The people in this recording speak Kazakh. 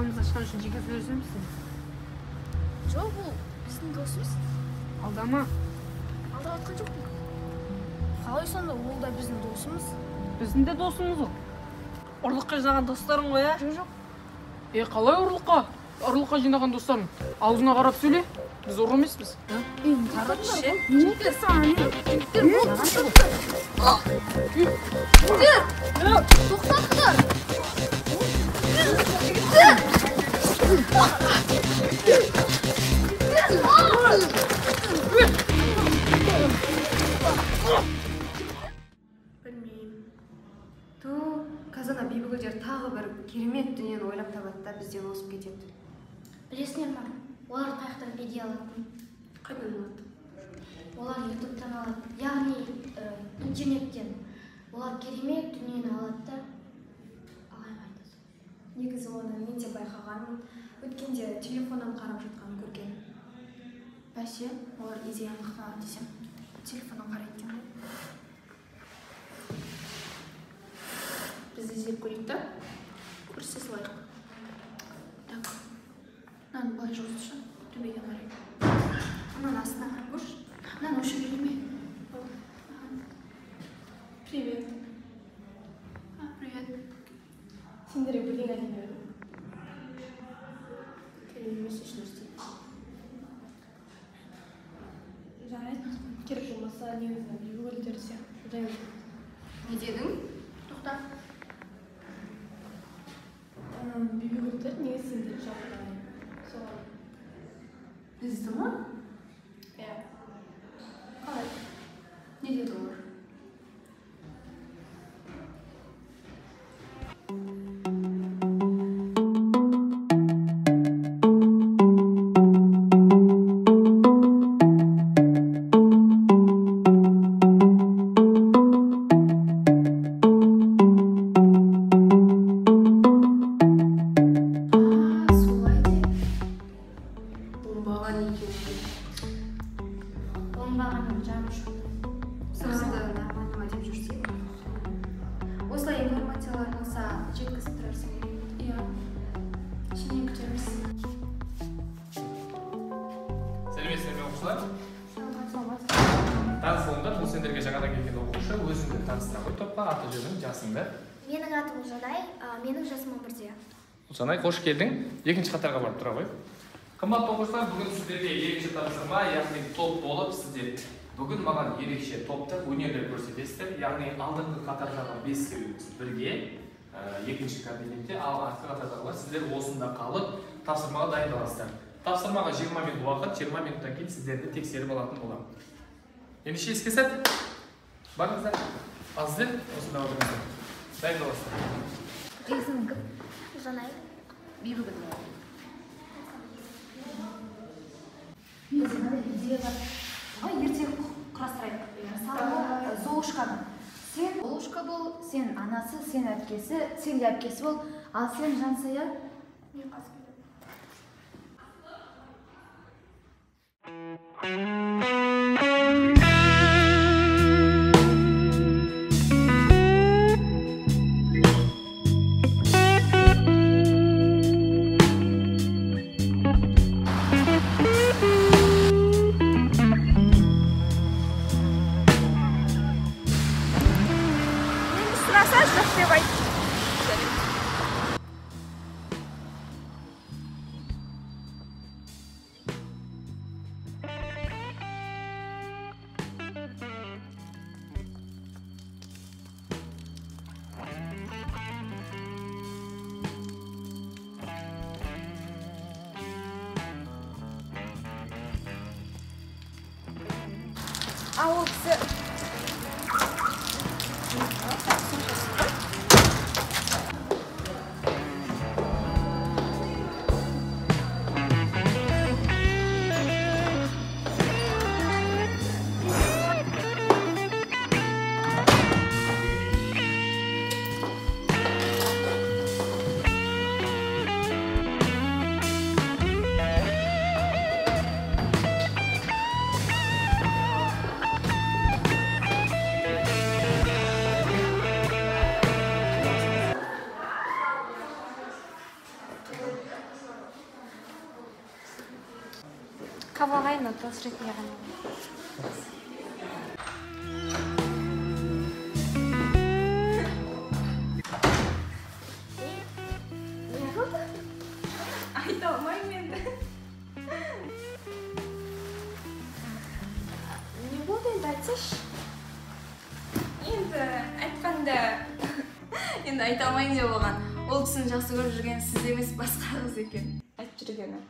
Арамызда шыққан үшін жеке сөйлесеміз. Жоқ, бұл біздің досымыз. Алдама. Алдап жатқан жоқпын. Қалай сонда ол да біздің досымыз? Біздің де досымыз ол. Ұрлыққа жинаған достарың ғой, ә? Жоқ. Қалай ұрлыққа? Ұрлыққа жинаған достарың. Аузына қарап сөйле. Біз ұры емеспіз. Короче, жігіттер, жігіттер, жігіттер, тоқтатыңдар. Жігіттер! Білмеймін. Ту, қазана Бибігүлдер тағы бір керемет дүниені ойлап табады да бізден озып кетеді. Білесіңдер ма, олар қаяқтан идея алатын? Қайдан алады? Олар ютубтан алады, яғни интернеттен. Олар керемет дүниені алады да ағайға айтады. Негізі оны мен де байқағанмын. Өткенде телефоннан қарап жатқанын көрген. Бәсе, олар идеяны қақалады десем, телефоннан қарайды екен ғой. Біз іздеп көрейік та, көрсете салайық. Так, мынаны былай жосытшы, төбеге қарай. Мынаның астына қарап көрші. Мынаны осы жерге ілме. Привет. Привет. Сендерге бірдеңе айтайын деп едім. Керек емес ешнәрсе. Жарайды, керек болмаса негізі Бибігүлдер сияқты жай. Не дедің? Тоқта. Бибігүлдер негізі сендер жалпы солай. Бізді ма? Иә. Қалай? Не деді олар? Солай де. Оңбаған екен. Оңбағанның жаны шықты. Соны да нормально ма деп жүрсең. Осылай информациялар болса жеткізіп тұрарсың. Иә. Сенен күтеміз. Сәлеметсіздер ме, оқушылар? Таныс болыңдар, бұл сендерге жаңадан келген оқушы, өзіңді таныстыра ғой топқа, аты жөнің, жасыңды. Менің атым Жанай, менің жасым 11-де. Жанай, қош келдің. Екінші қатарға барып тұра ғой. Қымбатты оқушылар, бүгін сіздерге ерекше тапсырма, яғни топ болып сіздер бүгін маған ерекше топтық өнерлер көрсетесіздер. Яғни алдыңғы қатардағы 5-еуіңіз бірге, екінші кабинетте, ал артқы қатардағылар сіздер осында қалып тапсырмаға дайындаласыздар. Тапсырмаға 20 минут уақыт, 20 минуттан кейін сіздерді тексеріп алатын боламын. Ендеше іске сәт. Барыңыздар. Ал сіздер осында отырыңыздар. Дайындаласыздар. Есімің кім? Жанай. Бибігүл. Менде мынандай идея бар. Давай ертегі құрастырайық. Мысалы, Золушканы. Сен Золушка бол, сен анасы, сен әпкесі, сен де әпкесі бол, ал сен Жансая. Мен қазір келемін. Мені сұраса жоқ деп айт. А ол кісі Қабылғай, но дос ретінде ғана. Не болды? Айта алмаймын енді. Не болды енді, айтсайшы. Енді айтқанда, енді айта алмаймын деп болған. Ол кісіні жақсы көріп жүрген сіз емес, басқа қыз екен. Айтып жүргені.